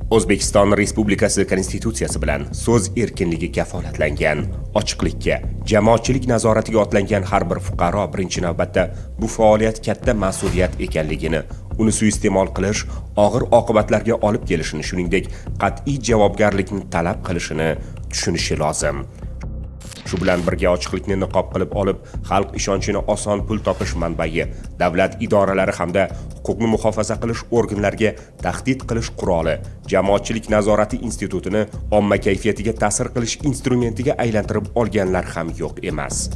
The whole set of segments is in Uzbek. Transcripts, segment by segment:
O'zbekiston Respublikasi Konstitutsiyasi bilan so'z erkinligi kafolatlangan. Ochiqlikka, jamoatchilik nazoratiga otlangan har bir fuqaro birinchi navbatda bu faoliyat katta mas'uliyat ekanligini, uni suiiste'mol qilish og'ir oqibatlarga olib kelishini, shuningdek, qat'iy javobgarlikni talab qilishini tushunishi lozim. Shu bilan birga ochiqlikni niqob qilib olib, xalq ishonchini oson pul topish manbai, davlat idoralari hamda huquqni muhofaza qilish organlariga tahdid qilish quroli, jamoatchilik nazorati institutini omma kayfiyatiga ta'sir qilish instrumentiga aylantirib olganlar ham yo'q emas.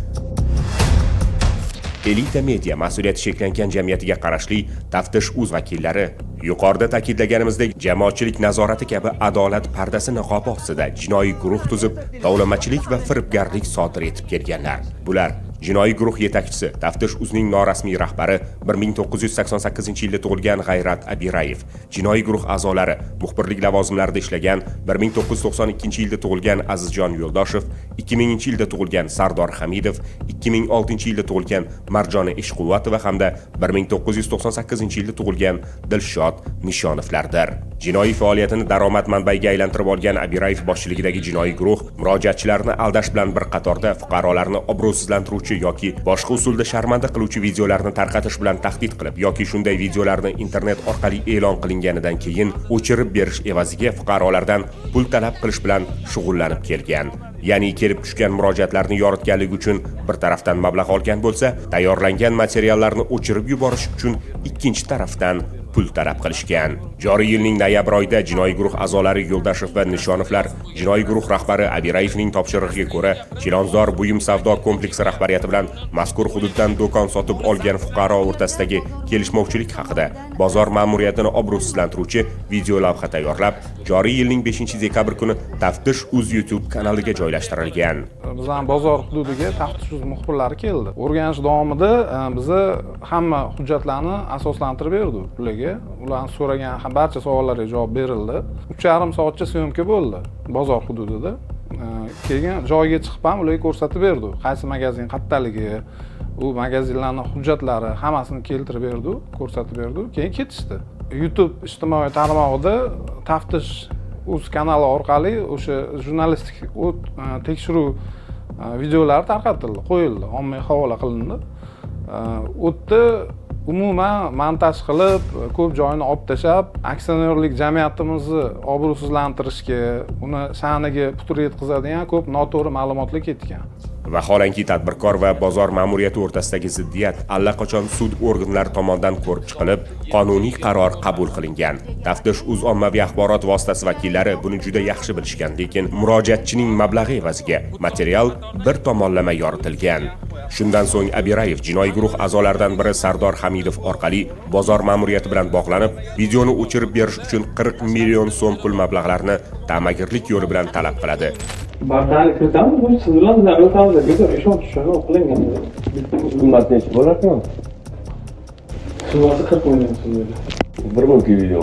Elita Media mas'uliyati cheklangan jamiyatiga qarashli Taftish uz vakillari yuqorida ta'kidlaganimizdek, jamoatchilik nazorati kabi adolat pardasi niqobi ostida jinoiy guruh tuzib, tovlamachilik va firibgarlik sodir etib kelganlar. Bular: jinoiy guruh yetakchisi, Taftish uzning norasmiy rahbari, 1988-yilda tug'ilgan G'ayrat Abirayev, jinoiy guruh a'zolari, muxbirlik lavozimlarida ishlagan 1992-yilda tug'ilgan Azizjon Yo'ldoshev, 2000-yilda tug'ilgan Sardor Hamidov, 2006-yilda tug'ilgan Marjona Eshquvvatova hamda 1998-yilda tug'ilgan Dilshod Nishonovlardir. Jinoiy faoliyatini daromad manbaiga aylantirib olgan Abirayev boshchiligidagi jinoiy guruh murojaatchilarni aldash bilan bir qatorda fuqarolarni obro'sizlantiruvchi yoki boshqa usulda sharmanda qiluvchi videolarni tarqatish bilan tahdid qilib yoki shunday videolarni internet orqali e'lon qilinganidan keyin o'chirib berish evaziga fuqarolardan pul talab qilish bilan shug'ullanib kelgan. Ya'ni kelib tushgan murojaatlarni yoritganligi uchun bir tarafdan mablag' olgan bo'lsa, tayyorlangan materiallarni o'chirib yuborish uchun ikkinchi tarafdan pul talab qilishgan. Joriy yilning noyabr oyida jinoiy guruh a'zolari Yo'ldashev va Nishonovlar jinoiy guruh rahbari Abirayevning topshirig'iga ko'ra Chilonzor buyum savdo kompleksi rahbariyati bilan mazkur hududdan do'kon sotib olgan fuqaro o'rtasidagi kelishmovchilik haqida bozor ma'muriyatini obro'sizlantiruvchi video lavha tayyorlab, joriy yilning 5 dekabr kuni Taftish uz YouTube kanaliga joylashtirilgan. Bizani bozor hududiga Taftish uz muxbirlari keldi. O'rganish davomida biza hamma hujjatlarni asoslantirib berdik ularga. Ularni so'ragan barcha savollarga javob berildi. 3,5 soatcha съёмка bo'ldi bozor hududida. Keyin joyiga chiqib ham ularga ko'rsatib berdik, qaysi magazin qayerdaligi, u magazinlarni hujjatlari, hammasini keltirib berdik, ko'rsatib berdik. Keyin ketishdi. YouTube ijtimoiy tarmog'ida Taftish uz kanali orqali o'sha jurnalistik tekshiruv videolari tarqatildi, qo'yildi, ommaga havola qilindi. U yerda umuman montaj qilib, ko'p joyini olib tashlab, aksionerlik jamiyatimizni obro'sizlantirishga, uni sha'niga putur yetkazadigan ko'p noto'g'ri ma'lumotlar ketgan. Vaholanki, tadbirkor va bozor ma'muriyati o'rtasidagi ziddiyat allaqachon sud organlari tomonidan ko'rib chiqilib, qonuniy qaror qabul qilingan. Taftish uz ommaviy axborot vositasi vakillari buni juda yaxshi bilishgan, lekin murojaatchining mablag'i evaziga material bir tomonlama yoritilgan. Shundan so'ng Abirayev jinoiy guruh a'zolaridan biri Sardor Hamidov orqali bozor ma'muriyati bilan bog'lanib, videoni o'chirib berish uchun 40 million so'm pul mablag'larini ta'magirlik yo'li bilan talab qiladi. Birdaniga kiritamiz, bu siz bilan bizlar o'rtamizda bekor ishonch tushuni qilingan. Summasi necha bo'larkan? Summasi 40 million so'm edi. Bir minutlik video.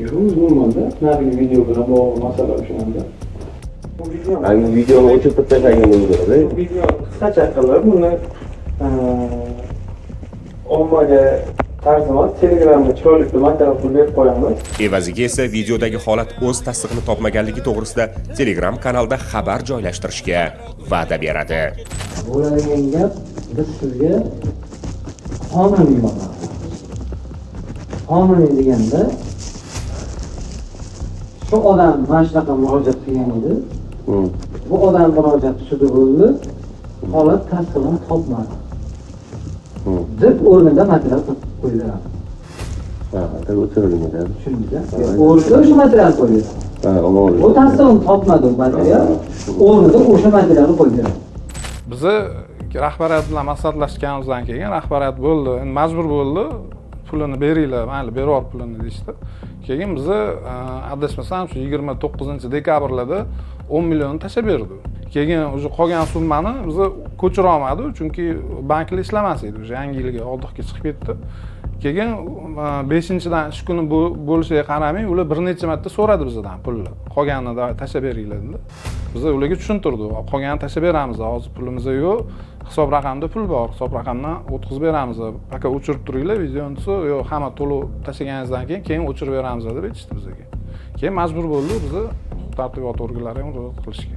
Yo'q, umumanda narigi video bilan bog'liq masala o'shanda. Bu video Ayni videoni o'chirib tashlagan bo'ladi. Video qisqacha qilib buni ommaga tarjima Telegramda chiroyli qilib material qilib berib qo'yamiz. Evaziga esa videodagi holat o'z tasdig'ini topmaganligi to'g'risida Telegram kanalda xabar joylashtirishga va'da beradi. Bo'ladigan gap, biz sizga qonuniy yordam. Qonuniy deganda, shu odam mana shunaqa murojaat qilgan edi. Bu odam murojaati sudi bo'ldi, holat tasdig'ini topmadi deb o'rnida material qo'yib beramiz. Ha, o'chirilgan. Tushundingiz? O'rnida o'sha material qo'yib beramiz. Ha, uni U tasdig'ini topmadi, u material o'rnida o'sha materialni qo'yib beramiz. Biza rahbariyat bilan maslahatlashganimizdan keyin rahbariyat bo'ldi, endi majbur bo'ldi, pulini beringlar, mayli, berib yubor pulini deyishdi. Keyin biza adashmasam, shu 29-dekabrlarda 10 millionni tashlab berdi. Keyin уже qolgan summani biza ko'chira olmadik, chunki banklar ishlamas edi, уже yangi yilga отдых ga chiqib ketdi. Keyin beshinchidan ish kuni bo'lishiga qaramay, ular bir necha marta so'radi bizdan pulni, qolganini tashlab beringlar dedi. Biz ularga tushuntirdik, qolganini tashlab beramiz, hozir pulimiz yo'q, hisob raqamda pul bor, hisob raqamdan o'tkazib beramiz, пока o'chirib turinglar videoni desa, yo'q, hamma to'lov tashlaganingizdan keyin, keyin o'chirib beramiz deb aytishdi bizga. Keyin Keyin majbur bo'ldi bizni huquq tartibot organlari ham murojaat qilishga.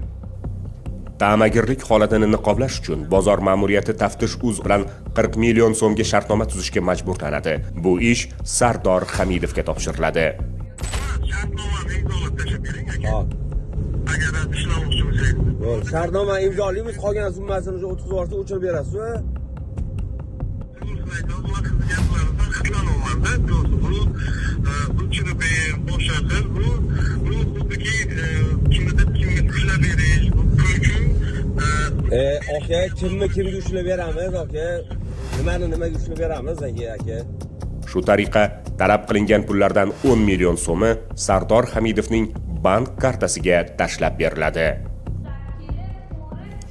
Ta'magirlik holatini niqoblash uchun bozor ma'muriyati Taftish uz bilan 40 million so'mga shartnoma tuzishga majburlanadi. Bu ish Sardor Hamidovga topshiriladi. Shartnomani imzolab tashlab bering, aka. Hop. Agar ishlamoqchi bo'lsangiz. Bo'ldi. Shartnoma imzolaymiz, qolgan summasini o'sha o'tkazib yuborsa, o'chirib berasiz, a? To'g'risini aytaman, man sizni gaplaringizdan xitlanyapman-da. To'g'risi, bu o'chirib ber, boshqa qil, bu xuddiki kimnidir kimga ushlab berish, bu pul uchun. Aka, kimni kimga ushlab beramiz, aka? Nimani nimaga ushlab beramiz, aka? Shu tariqa talab qilingan pullardan 10 million so'mi Sardor Hamidovning bank kartasiga tashlab beriladi.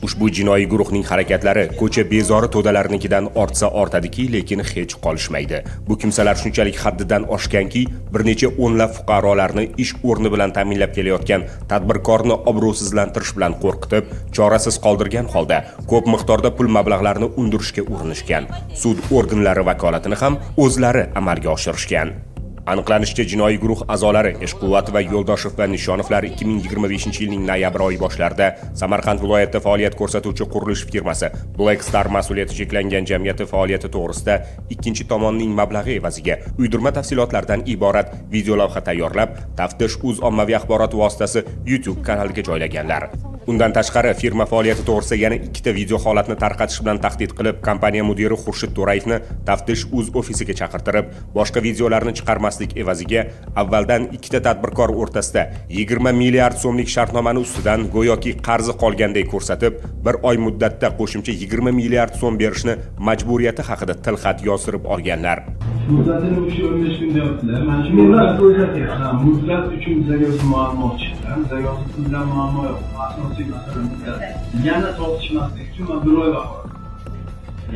Ushbu jinoiy guruhning harakatlari ko'cha bezori to'dalarnikidan ortsa ortadiki, lekin hech qolishmaydi. Bu kimsalar shunchalik haddidan oshganki, bir necha o'nlab fuqarolarni ish o'rni bilan ta'minlab kelayotgan tadbirkorni obro'sizlantirish bilan qo'rqitib, chorasiz qoldirgan holda ko'p miqdorda pul mablag'larini undirishga urinishgan. Sud organlari vakolatini ham o'zlari amalga oshirishgan. Aniqlanishicha, jinoiy guruh a'zolari Eshquvvatova, Yo'ldoshev va Nishonovlar 2025-yilning noyabr oyi boshlarida Samarqand viloyatida faoliyat ko'rsatuvchi qurilish firmasi Black Star mas'uliyati cheklangan jamiyati faoliyati to'g'risida ikkinchi tomonning mablag'i evaziga uydirma tafsilotlardan iborat videolavha tayyorlab, Taftish uz ommaviy axborot vositasi YouTube kanaliga joylaganlar. Undan tashqari, firma faoliyati to'g'risida yana ikkita video holatni tarqatish bilan tahdid qilib, kompaniya mudiri Xurshid To'rayevni Taftish uz ofisiga chaqirtirib, boshqa videolarni chiqarmaslik evaziga avvaldan ikkita tadbirkor o'rtasida 20 milliard so'mlik shartnomani ustidan go'yoki qarzi qolganday ko'rsatib, bir oy muddatda qo'shimcha 20 milliard so'm berishni majburiyati haqida tilxat yozdirib olganlar. Muddatini o'sha 15 kun deyaptilar. Mana shu Muddat ko'rsatyapti. Ha, muddat uchun bizga o'zi muammo chiqdi. Bizga hozir pul bilan muammo yo'q. Asosiy masala muddat. Yana tortishmaslik uchun man bir oy vaqt oldim.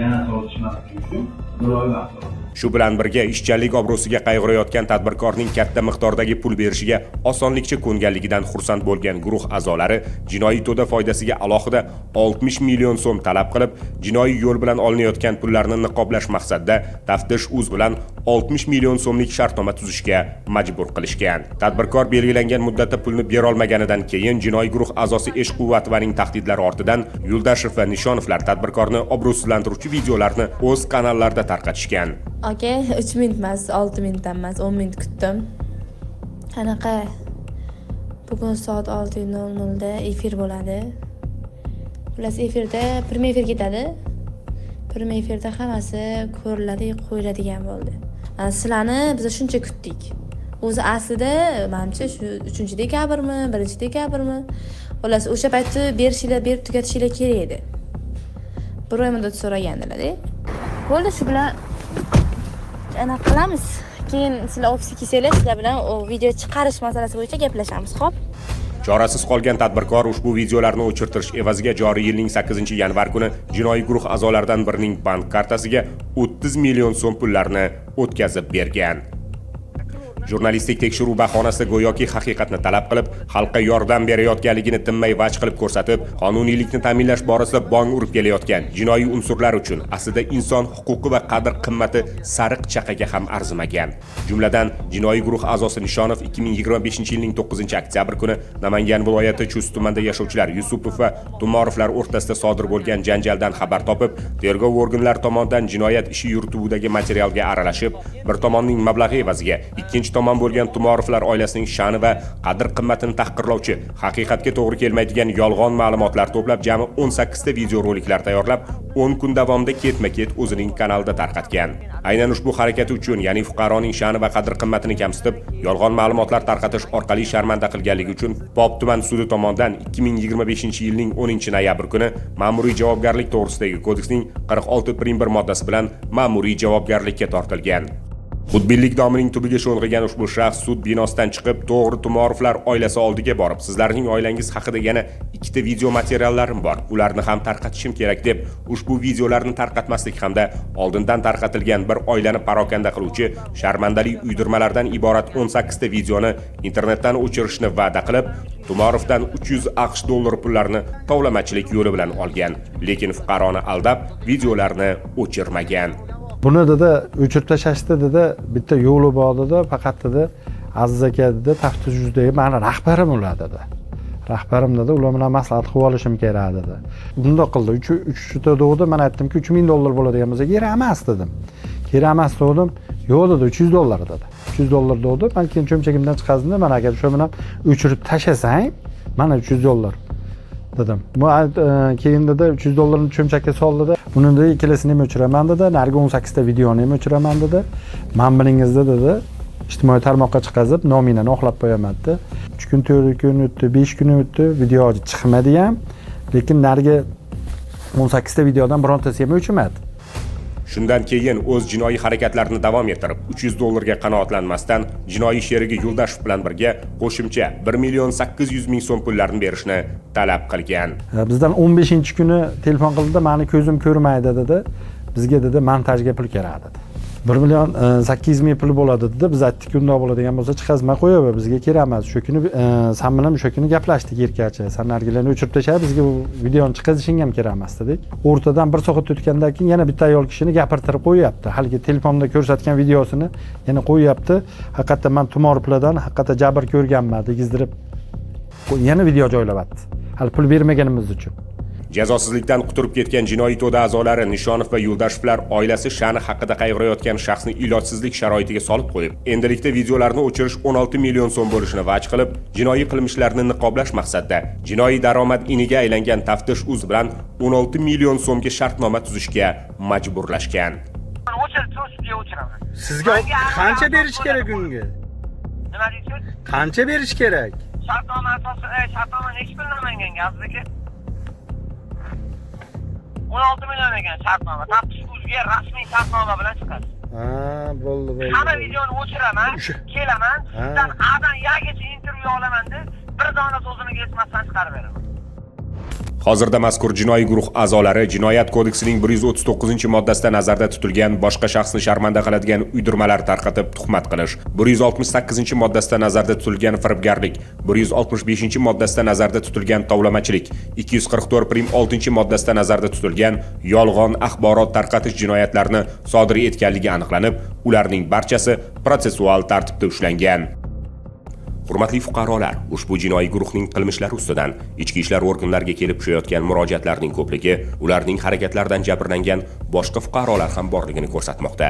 Yana tortishmaslik uchun bir oy vaqt oldim. Shu bilan birga, ishchanlik obro'siga qayg'urayotgan tadbirkorning katta miqdordagi pul berishiga osonlikcha ko'nganligidan xursand bo'lgan guruh a'zolari jinoiy to'da foydasiga alohida 60 million so'm talab qilib, jinoiy yo'l bilan olinayotgan pullarni niqoblash maqsadida Taftish uz bilan 60 million so'mlik shartnoma tuzishga majbur qilishgan. Tadbirkor belgilangan muddatda pulni berolmaganidan keyin jinoiy guruh a'zosi Eshquvvatovaning tahdidlari ortidan Yuldashev va Nishonovlar tadbirkorni obro'sizlantiruvchi videolarni o'z kanallarida tarqatishgan. Aka, 3 minut emas, 6 minut ham emas, 10 minut kutdim. Anaqa, bugun soat 6:00 da efir bo'ladi. Xullas, efirda, прямой efir ketadi. Прямой efirda hammasi ko'riladi, qo'yiladigan bo'ldi. Mana sizlarni biz shuncha kutdik. O'zi aslida manimcha shu 3 dekabrmi, 1 dekabrmi? Xullas, o'sha paytda berishinglar, berib tugatishinglar kerak edi. Bir oy muddat so'ragandilar-da. Bo'ldi, shu bilan anaqa qilamiz. Keyin sizlar ofisga kelsanglar, sizlar bilan u video chiqarish masalasi bo'yicha gaplashamiz, xo'p? Chorasiz qolgan tadbirkor ushbu videolarni o'chirtirish evaziga joriy yilning 8 yanvar kuni jinoiy guruh a'zolaridan birining bank kartasiga 30 million so'm pullarni o'tkazib bergan. Jurnalistik tekshiruv bahonasida go'yoki haqiqatni talab qilib, xalqqa yordam berayotganligini tinmay vaj qilib ko'rsatib, qonuniylikni ta'minlash borasida bong urib kelayotgan jinoiy unsurlar uchun aslida inson huquqi va qadr qimmati sariq chaqaga ham arzimagan. Jumladan, jinoiy guruh a'zosi Nishonov 2025 yilning 9 oktyabr kuni Namangan viloyati Chust tumanida yashovchilar Yusupov va Tumorovlar o'rtasida sodir bo'lgan janjaldan xabar topib, tergov organlari tomonidan jinoyat ishi yurituvidagi materialga aralashib, bir tomonning mablag'i evaziga ikkinchi tomon bo'lgan Tumorovlar oilasining sha'ni va qadr qimmatini tahqirlovchi, haqiqatga to'g'ri kelmaydigan yolg'on ma'lumotlar to'plab, jami 18 ta videoroliklar tayyorlab, 10 kun davomida ketma-ket o'zining kanalida tarqatgan. Aynan ushbu harakati uchun, ya'ni fuqaroning sha'ni va qadr qimmatini kamsitib, yolg'on ma'lumotlar tarqatish orqali sharmanda qilganligi uchun Pop tuman sudi tomonidan 2025 yilning 10 noyabr kuni Ma'muriy javobgarlik to'g'risidagi kodeksning 46 prim 1 moddasi bilan ma'muriy javobgarlikka tortilgan. Xudbinlik domining tubiga sho'ng'igan ushbu shaxs sud binosidan chiqib, to'g'ri Tumorovlar oilasi oldiga borib, "Sizlarning oilangiz haqida yana ikkita video materiallarim bor, ularni ham tarqatishim kerak", deb ushbu videolarni tarqatmaslik hamda oldindan tarqatilgan bir oilani parokanda qiluvchi sharmandali uydirmalardan iborat 18 ta videoni internetdan o'chirishni va'da qilib, Tumorovdan 300 AQSh dollari pullarini tovlamachilik yo'li bilan olgan, lekin fuqaroni aldab videolarni o'chirmagan. Buni, dedi, o'chirib tashlashda, dedi, bitta yo'li bor, dedi, faqat, dedi. Aziz aka dedi, taftish uzdagi mani rahbarim ular dedi. Rahbarim dedi, ular bilan maslahat qilib olishim kerak dedi. Bundoq qildi, uchta degdi, man aytdimki $3000 bo'ladigan bo'lsa kerak emas dedim. Kerak emas dedim, yo'q dedi, $300 dedi. $300 dedi. Man keyin cho'mchagimdan chiqazdim, mana aka shu bilan o'chirib tashlasang, mana $300 dedim. Bu keyin dedi $300 cho'mchakka soldi dedi. Buni dedi ikkalasini ham o'chiraman dedi, narigi 18 ta videoni ham o'chiraman dedi. Men buningizni dedi ijtimoiy tarmoqqa chiqazib nominani oqlab qo'yaman dedi. 3 kun, 4 kun o'tdi, 5 kun o'tdi, video chiqmadi ham, lekin narigi 18 ta videodan birontasi ham o'chmadi. Shundan keyin o'z jinoiy harakatlarini davom ettirib, $300 ga qanoatlanmasdan jinoiy sherigi Yo'ldashev bilan birga qo'shimcha 1 800 000 so'm pullarni berishni talab qilgan. Bizdan 15-kuni telefon qildi, meni ko'zim ko'rmaydi dedi. Bizga dedi montajga pul kerak dedi. 1 800 000 pul bo'ladi dedi. Biz aytdik, undoq bo'ladigan bo'lsa chiqazma qo'yaver, bizga kerak emas. Shu kuni san bilan o'sha kuni gaplashdik erkachi. San nargilarni o'chirib tashla, bizga bu videoni chiqazishing ham kerak emas dedik. O'rtadan 1 soat o'tgandan keyin yana bitta ayol kishini gapirtirib qo'yapti. Haligi telefonda ko'rsatgan videosini yana qo'yapti. Haqiqatda men tumor puldan haqiqatda jabr ko'rganman degizdirib yana video joylayapti. Hali pul bermaganimiz uchun. Jazosizlikdan quturib ketgan jinoiy to'da a'zolari Nishonov va Yo'ldashevlar oilasi sha'ni haqida qayg'urayotgan shaxsni ilojsizlik sharoitiga solib qo'yib, endilikda videolarni o'chirish 16 million so'm bo'lishini vaj qilib, jinoiy qilmishlarni niqoblash maqsadida jinoiy daromad iniga aylangan Taftish uz bilan 16 million so'mga shartnoma tuzishga majburlashgan. O'chiraman. Sizga qancha berish kerak unga? Nima deysiz? Qancha berish kerak? Shartnoma asosi, shartnoma nechi puldan manga Aziz aka? 16 million ekan shartnoma. Taftish uzga rasmiy shartnoma bilan chiqasiz. Ha, bo'ldi, bo'ldi. Hamma videoni o'chiraman, kelaman, sizdan A'dan Yagacha intervyu olaman deb, bir dona so'zini kesmasdan chiqarib beraman. Hozirda mazkur jinoiy guruh a'zolari Jinoyat kodeksining 139-moddasida nazarda tutilgan boshqa shaxsni sharmanda qiladigan uydirmalar tarqatib tuhmat qilish, 168-moddasida nazarda tutilgan firibgarlik, 165-moddasida nazarda tutilgan tovlamachilik, 244.6-moddasida nazarda tutilgan yolg'on axborot tarqatish jinoyatlarini sodir etganligi aniqlanib, ularning barchasi protsessual tartibda ushlangan. Hurmatli fuqarolar, ushbu jinoiy guruhning qilmishlari ustidan ichki ishlar organlariga kelib tushayotgan murojaatlarning ko'pligi ularning harakatlaridan jabrlangan boshqa fuqarolar ham borligini ko'rsatmoqda.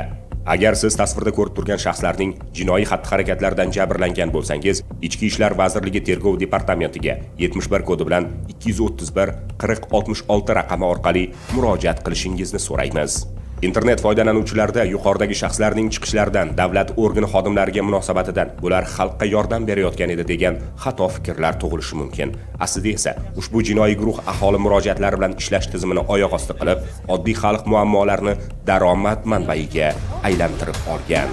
Agar siz tasvirda ko'rib turgan shaxslarning jinoiy xatti-harakatlaridan jabrlangan bo'lsangiz, Ichki ishlar vazirligi tergov departamentiga 71 kodi bilan 231 40 66 raqami orqali murojaat qilishingizni so'raymiz. Internet foydalanuvchilarida yuqoridagi shaxslarning chiqishlaridan, davlat organi xodimlariga munosabatidan bular xalqqa yordam berayotgan edi degan xato fikrlar tug'ilishi mumkin. Aslida esa ushbu jinoiy guruh aholi murojaatlari bilan ishlash tizimini oyoq osti qilib, oddiy xalq muammolarini daromad manbaiga aylantirib olgan.